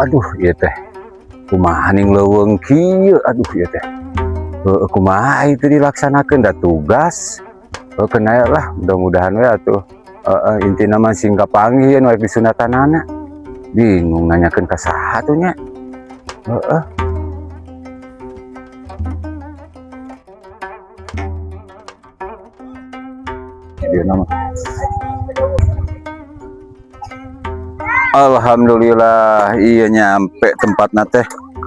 Aduh, ieu teh. Kumaha ning leuweung kieu, aduh, ieu teh. Heueuh, kumaha itu dilaksanakeun da tugas. Heuh, kena lah, mudah-mudahan we atuh. Heeh, intina mah sing kapanggih nu rek disunatanana. Bingung nanyakeun ka saha tuh nya. Heeh. Dia nama. Alhamdulillah, iya nyampe tempatna teh.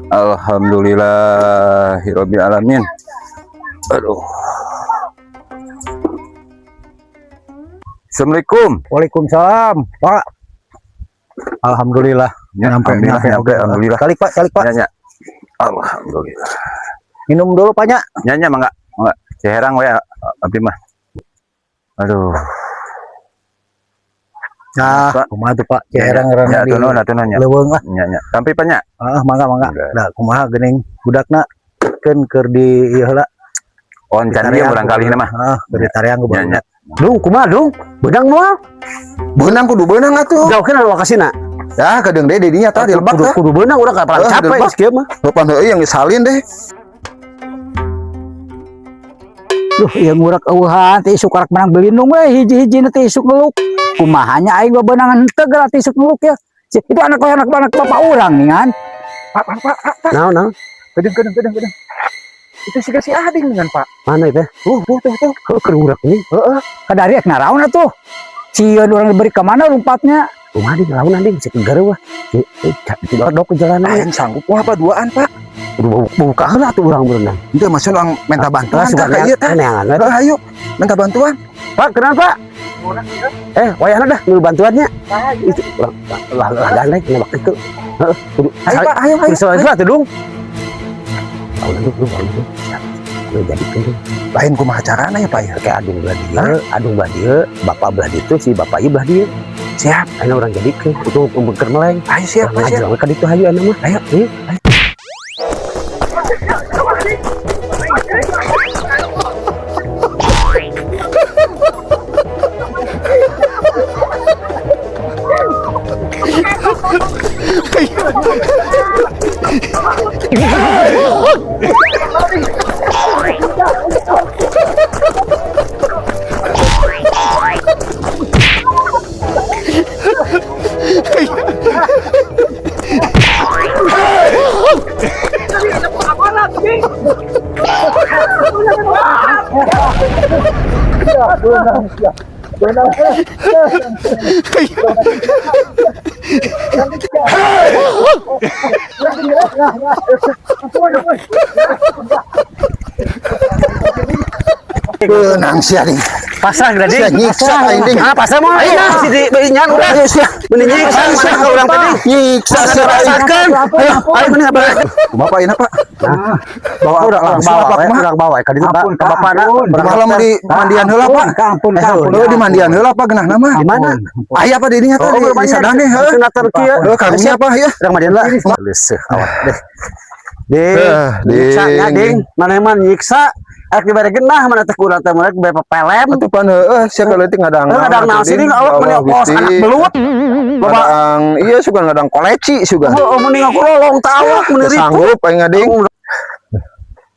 Alhamdulillahirabbil alamin. Aduh. Assalamualaikum. Waalaikumsalam, Pak. Alhamdulillah. Ya, nyampe, alhamdulillah, nyampe, nyampe, alhamdulillah. Kalik, Pak, kalik, Pak. Ya, ya. Alhamdulillah. Minum dulu, Pak, nya. Nya nya mangga, mangga. Ciherang we abdi mah. Aduh. Nah, Pak. kumaha tuh, Pak? Ciherang ngaranna Ya, di atuh nuhun, atuh nuhun nya. leuweung lah. Nya nya. Tampi Pak nya. Ah, mangga, mangga. Enggak. Nah, kumaha geuning budakna keun keur di ieu heula. On can ieu barangkali mah. Ah, keur ditareang ku Nya nya. barudak. Dung, kumaha dung? Beunang moal? Beunang, kudu beunang atuh. Jauhkeun lokasina. Ya, kadang deh didinya tah di lebak Kudu tah. kudu beunang urang kapan Eh, capek di lebak. geus kieu mah. Depan heueuh yang salin deh. Duh, ieu ngurak eueuhan teh isuk karak menang belindung we hiji-hiji teh isuk ngeluk. Kumahanya aing bebenangan henteu geura teh isuk ngeluk ya. Itu anak anak anak bapak urang nih kan. Pak, Pak, Pak, Pak, Pak. Naon naon? Kedeng, kedeng, kedeng, kedeng. Itu si si Ading dengan Pak. Mana itu? Tuh, tuh, tuh, tuh. Heuh, keur ngurak ini. Heeh. Kadari rek naraon atuh. Sieun urang diberi ka mana lompatnya. Kumaha ding lawan anjing cek gareuh wah. Dok ke jalanan. Aing sanggup wah apa duaan, Pak. Kudu buka heula atuh urang berenang. Henteu maksud urang minta bantuan Suka tah ka ieu tah. neangan we. Heuh, ayo minta bantuan. Pak, kenal Pak? Eh, wayahna dah ngilu bantuannya. Itu urang lah lah gandeng nembak itu. Heeh, kudu Ayo Pak, ayo ayo. kudu salah atuh dung. Lawan dung, dung, lawan dung. Kudu jadikeun dung. Lain kumaha carana ya, Pak ya? Kayak adung belah dieu, adung belah dieu, bapak belah ditu, si bapak ieu belah dieu. Siap. Ayeuna urang jadikeun, itu keur meleng. Ayo siap, Urang Pak, siap. ngajual we ka ditu hayu ayeuna mah. Ayo. Ayo. Beunang sia ding. Pasrah geura Sia ding. nyiksa aing ding. Ah, pasrah mah aing si di nyan urang. Ayo sia. Mending nyiksa mana ka urang tadi. Nyiksa sia aing. Rasakeun. Ayo, ayo mending apa? Kumaha Pak ayeuna, Pak? Bawa Urang langsung bawa apa we, kumaha? urang bawa ka ditu Ampun, ka bapana. ampun. Kumaha lamun di mandian heula, Pak? Ampun, ampun. Heuh, di mandian heula Pak geunahna mah. Di mana? Aya apa didinya tah di di sadane heuh. Sunatan kieu. Heuh, karunya apa ya? Urang mandian lah. Leuseuh awak deh. Ding, Eh, nyiksa nya ding. ding. Maneh mah nyiksa. Arek dibere genah mana teh kurang teh mulai dibere pelem. Atuh pan heueuh sia kaleutik ngadang. Heuh, ngadang naon sih ding awak meni kos anak belut. Loba Ngadang iya sugan ngadang koleci sugan. heuh mending aku lolong teh awak meni Teu ribut. sanggup aing ngading.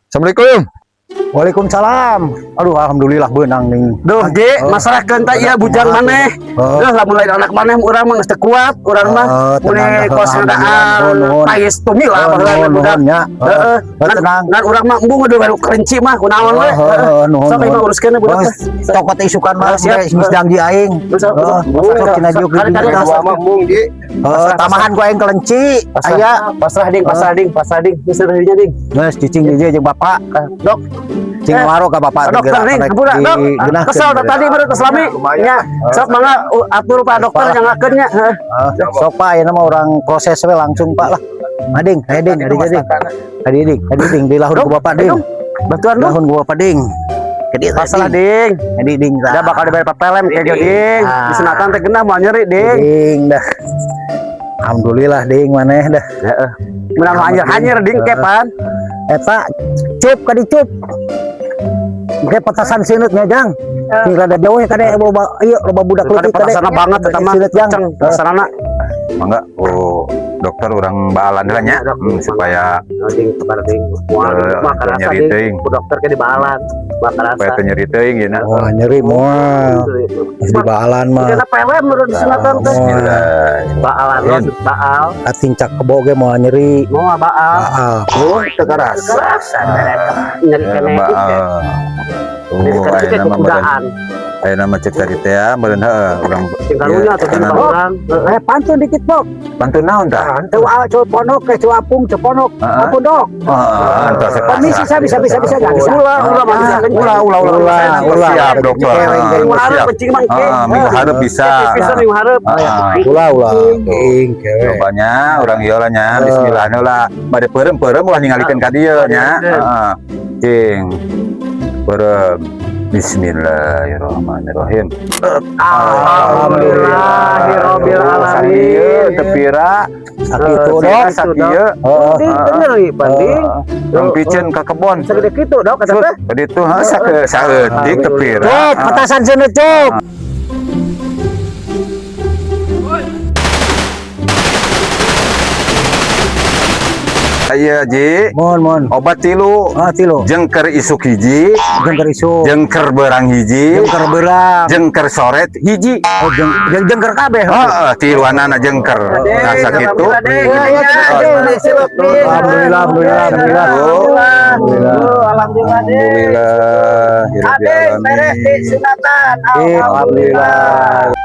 Assalamualaikum. Waalaikumsalam. Aduh, alhamdulillah beunang ning. Duh, Ji, masrahkeun teh ieu bujang maneh. Heeh. Duh, lamun lain anak maneh urang mah geus teu kuat, urang mah Heeh, tenang, meni kos alhamdulillah, ngadaan nuhun, nuhun. pais tumila Heeh, baheula nuhun, budak. nuhun, nya. Heeh. Heeh, Ngan tenang. ngan urang mah embung udah baru kelinci mah kunaon we. Heeh, nuhun, Sok ieu mah nuhun. uruskeun budak Bos, teh. toko teh isukan mah Siap. geus janji aing. Sok, Heeh, sok. sok cenah diuk Kari, kari, di Dua mah embung di. Heeh, tambahan ku aing kelenci. Aya. Pasrah ding, pasrah ding, pasrah ding. Geus dirinya ding. Geus cicing di dieu jeung bapak. Dok, Cing waro ka bapak dokter nih, hampura dok. Kesel tadi baru keslami. Nya, sok mangga atur Pak dokter nyangakeun nya. Heeh. Sok Pak, ayeuna mah urang proses we langsung Pak lah. Ading, ayo ding, adi ding. Adi ding, adi ding dilahun ku bapak ding. Bantuan dong. Dilahun ku bapak ding. Gede Pasrah ding. Adi ding tah. Da bakal dibayar pelem kayak gitu ding. Ah. Disunatan teh genah moal nyeri ding. Ding dah. Alhamdulillah ding maneh dah. Heeh. Menang hanyir-hanyir ding kepan. Eta cup ka dicup. Engke petasan sineut nya Jang. Sing rada jauh ya kade loba ieu loba budak Kade leutik kade. petasana banget eta mah. Sineut Jang. Kenceng petasanana. Mangga. Oh, Dokter urang baalan heula nya, supaya Ding, kabar ding. Moal mah teu karasa nyeri ding. teuing. Ku dokter ke dibaalan. Mah karasa. Supaya teu nyeri teuing ieu na. Wah, nyeri moal. Geus dibaalan mah. Karena PW menurut disunatan teh. Bismillah. Baalan lo baal. Katincak kebo ge moal nyeri. Moal baal. Baal. Oh, teu karasa. Kerasa nyeri Ya, kene. baal. Jadi Oh, kan ayeuna kita mah meureun. kekudaan. Ayeuna mah cek tadi teh ya, meureun heueuh urang Sing karunya atau sing Kanan. orang. Eh, pantun dikit, Bok. Pantun naon tah? Tuh, ah, coba ponok, eh, coba apung, coba ponok. Heeh. Ampun, Dok. Heeh, entos Permisi, saya bisa, bisa, bisa, nggak bisa. Ulah, ulah mah bisa. Ulah, ulah, ulah, Ulah, ulah. Siap, dokter. Minggu hareup Siap. kencing mah engke. Ah, minggu hareup bisa. Bisa minggu hareup. Ah, Ulah ulah. Ing kewe. Cobanya urang ieu lah nya, bismillah lah. Bade peureum-peureum ulah ningalikeun ka dieu nya. Heeh. Cing. Peureum. Bismillahirrahmanirrahim. Alhamdulillahirabbil alamin. Teu pira. Sakitu, Dok. Sakieu. Heeh. Ding teu nyeri banding. Urang piceun ka kebon. Segede kitu dok kata teh. Tadi tuh ha saeutik teu pira. Cuk, petasan seuneu, Cuk. Iya, Ji. Mohon, mohon. Obat tilu. Ah, tilu. Jengker isuk hiji, Jengker isuk. Jengker berang hiji, Jengker beurang. Jengker sore hiji. Oh, jengker kabeh. Heeh, tiluanana jengker. Nah, sakitu. Alhamdulillah, alhamdulillah, alhamdulillah. Alhamdulillah. Alhamdulillah. Alhamdulillah. Adeng beres di sunatan. Alhamdulillah.